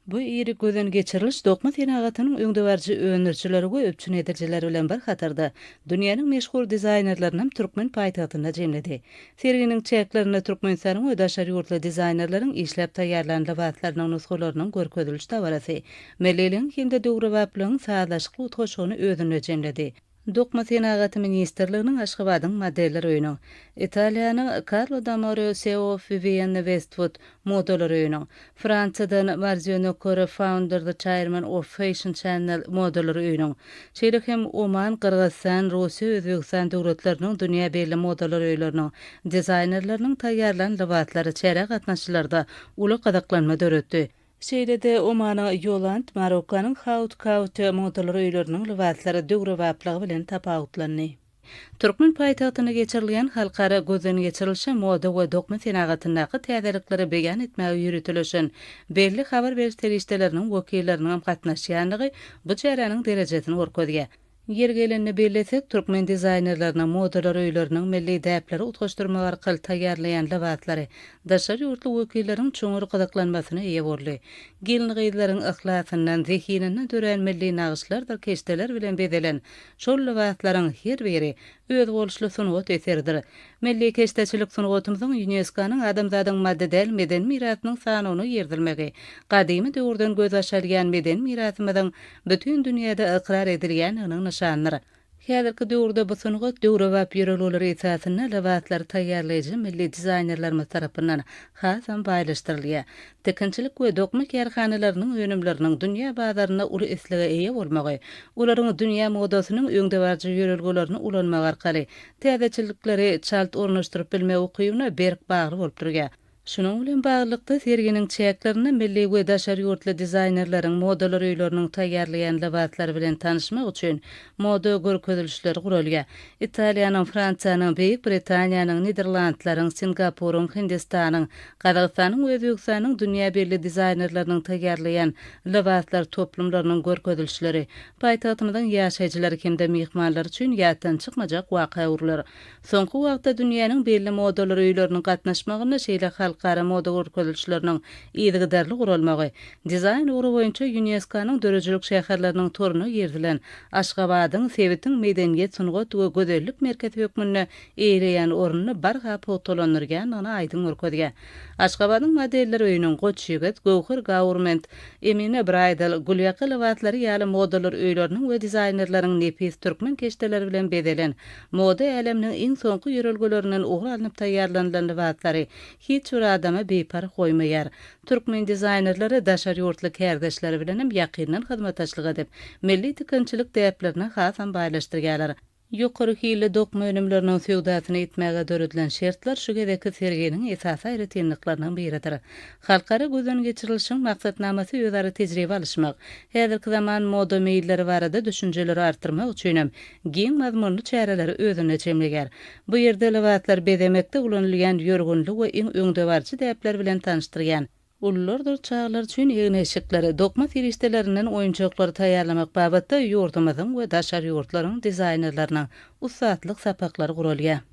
Bu iri gözden geçiriliş dokma senagatynyň öňdebaryjy öndürijileri we üpjün edijileri bilen bir hatarda, dünýäniň meşhur dizaýnerlerinem türkmen paýtagtynda jemledi. Serginiň çäklerinde Türkmenistanyň we daşary ýurtly dizaýnerleriň işläp taýýarlan lybaslarynyň nusgalarynyň görkeziliş dabarasy milliligiň hem-de döwrebaplygyň sazlaşykly utgaşygyny özünde jemledi. Dokma senagaty ministrliginiň Aşgabadyň Modeller öýüniň, Italiýanyň Carlo D'Amorio CEO Vivienne Westwood modalar öýüniň, Fransiýadan Marzio Nokore Founder The Chairman of Fashion Channel modalar öýüniň, şeýle hem Oman, Gyrgyzystan, Russiýa, Özbegistan döwletleriniň dünýä belli modalar öýleriniň dizaýnerleriniň taýýarlan lybaslary çärä gatnaşyjylarda uly gyzyklanma döretdi. Şeýle-de Omanyň Ýoland, Marokkanyň Haut Couture modalar öýleriniň lybaslary döwrebaplygy bilen tapawutlandy. Türkmen paýtagtynda geçirilýän halkara gözden geçirilişe moda we dokma senagatyndaky täzelikleri beýan etmäge ýöriteleşen belli habar beriş serişdeleriniň wekilleriniňem gatnaşýandygy bu çäräniň derejesini görkezýär. Ýeri gelende bellesek, türkmen dizaýnerleriniň modalar öýleriniň milli däpleri utgaşdyrmak arkaly taýýarlaýan lybaslary daşary ýurtly wekilleriň çuňňur gyzyklanmasyna eýe boldy. Gelin-gyzlaryň yhlasyndan, zehininden dörän milli nagyşlardyr keşdeler bilen bezelen şol lybaslaryň her biri özboluşly sungat eseridir. Milli keşdeçilik sungatymyzyň ÝUNESKO-nyň adamzadyň maddy däl medeni mirasynyň sanawyna girizilmegi gadymy döwürden gözbaş alýan medeni mirasymyzyň bütin dünýäde ykrar edilýändiginiň nyşanydyr. Häzirki döwürde bu sungat döwrebap ýörelgeler esasynda lybaslary taýýarlaýjy milli dizaýnerlerimiz tarapyndan hasam baýlaşdyrylýar. Tikinçilik we dokma kärhanalarynyň önümleriniň dünýä bazarynda uly islege eýe bolmagy, olaryň dünýä modasynyň öňdebaryjy ýörelgelerini ulanmak arkaly täzeçillikleri çalt ornaşdyryp bilmek ukybyna berk bagly bolup durýar. Şunuň bilen baglylykda, serginiň çäklerinde milli we daşary ýurtly dizaýnerleriň modalar öýleriniň taýýarlaýan lybaslary bilen tanyşmak üçin moda görkezilişleri guralýar. Italiýanyň, Fransiýanyň, Beýik Britaniýanyň, Niderlandlaryň, Singapuryň, Hindistanyň, Gazagystanyň we Özbegistanyň dünýä belli dizaýnerleriniň taýýarlaýan lybaslar toplumlarynyň görkezilişleri paýtagtymyzyň ýaşaýjylary hem-de myhmanlary üçin ýatdan çykmajak waka öwrüler. Soňky wagtda dünýäniň belli modalar öýleriniň gatnaşmagynda şeýle halkara moda görkezilişleriniň yzygiderli guralmagy, dizaýn ugry boýunça ÝUNESKO-nyň döredijilik şäherleriniň toruna girizilen Aşgabadyň sebitiň medeniýet, sungat we gözellik merkezi hökmünde eýeleýän ornuny barha pugtalandyrýandygyny aýdyň görkezýär. Aşgabadyň modeller öýüniň Goç ýigit, Göwher Gaurment, Emine Braýdal, Gülýaka lybaslary ýaly modalar öýleriniň we dizaýnerleriň nepis türkmen keşdeleri bilen bezelen, moda äleminiň iň soňky ýörelgelerinden ugur alnyp taýýarlanylan lybaslary hiç bir adamy biparh goýmaýar. Türkmen dizaýnerleri daşary ýurtly kärdeşleri bilenem ýakyndan hyzmatdaşlyk edip, milli tikinçilik däplerini hasam baýlaşdyrýarlar. Ýokary hilli dokma önümleriniň söwdasyny etmäge döredilen şertler şu gezekki serginiň esasy aýratynlyklarynyň biridir. Halkara gözden geçirilişiň maksatnamasy özara tejribe alyşmak, häzirki zaman moda meýilleri barada düşünjeleri artdyrmak üçinem giň mazmunly çäreleri özünde jemleýär. Bu ýerde lybaslary bezemekde ulanylýan ýörgünli we iň öňdebaryjy däpler bilen tanyşdyrýan, Ululardyr çagalar üçin egin-eşikleri, dokma serişdelerinden oýunjaklary taýýarlamak babatda ýurdumyzyň we daşary ýurtlaryň dizaýnerleriniň ussatlyk sapaklary guralýar.